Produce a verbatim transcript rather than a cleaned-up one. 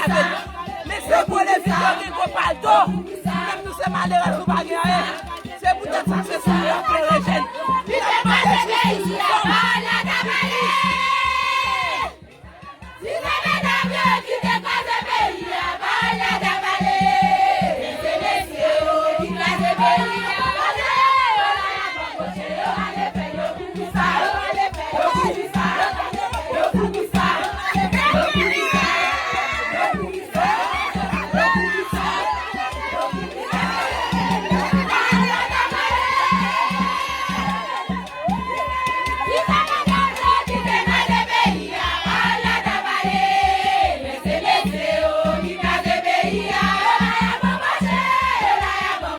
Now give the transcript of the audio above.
Men se polemik yo gen gwo palto. Menm nou se malere.